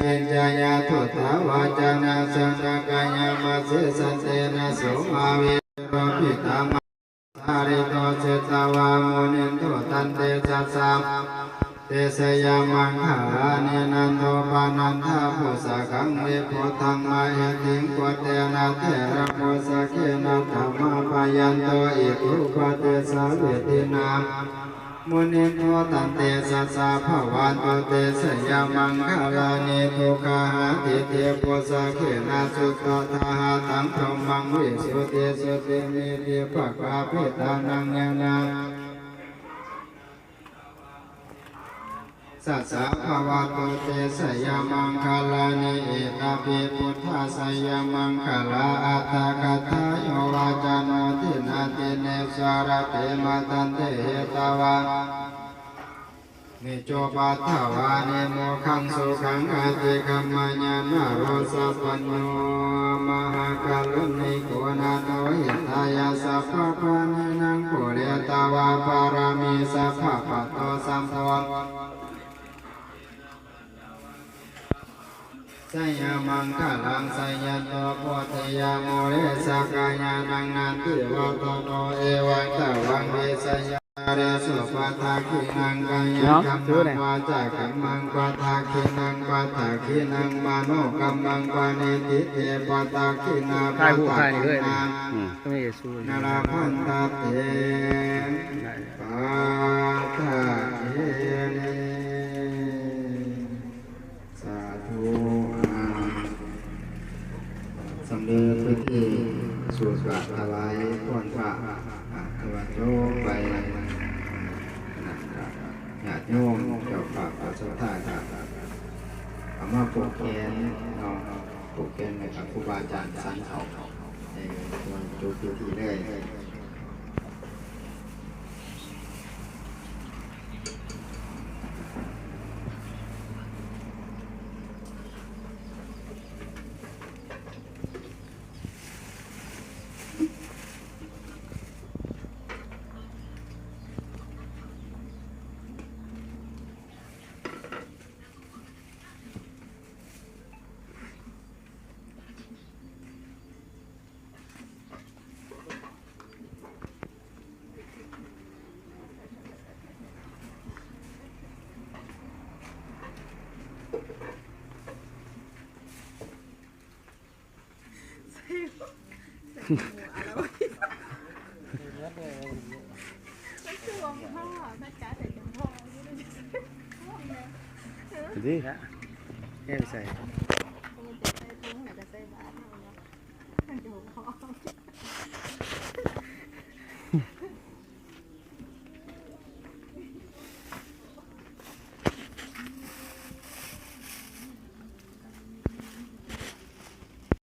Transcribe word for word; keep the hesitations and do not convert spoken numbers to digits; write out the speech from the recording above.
ciñcāya duṭṭhavacanaṃ janakāyamajjhe santena somavidhinirūpitamajjhe sārīto chetvā muni Yanto tantejasā te jayamaṅgalāni. Nandopanandabhujagaṃ vibudhaṃ mahiddhiṃ puttena therabhujagena damāpayanto iddhūpadesavidhinā munindo tantejasā bhavatu te jayamaṅgalāni. Duggāhadiṭṭhibhujagena sudaṭṭhahatthaṃ brahmaṃ visuddhijutimiddhibakābhidhānaṃ ñāṇā sā bhavatu te jayamaṅgalāni. Etāpi buddhajayamaṅgalaaṭṭhagāthā yo vācano dinadine sarate matandī hitvānanekavividhāni cupaddavāni mokkhaṃ sukhaṃ adhigameyya naro sapañño. Mahākāruṇiko nātho hitāya sabbapāṇinaṃ pūretvā pāramī sabbā patto sambodhimuttamaṃ jayamaṅgalaṃ. Jayanto bodhiyā mūle sakyānaṃ nandivaḍḍhano evaṃ tvaṃ vijayo hohi jayassu padakkhiṇaṃ kāyakammaṃ vācākammaṃ padakkhiṇaṃ padakkhiṇaṃ manokammaṃ paṇidhī te padakkhiṇā ถ่ายรูปถ่ายนี่เลย padakkhiṇā อืม ก็ไม่เยซู na labhantatthe padakkhine. สาธุ อ่า สำเร็จพิธีสวดถวายพรพระ อ่า แต่ว่าจบไป ญาติโยมเจ้าภาพก็ศรัทธาครับ เอามาผูกแขนเนาะ ผูกแขนให้กับครูบาอาจารย์สันเขา เออ จบพิธีเลย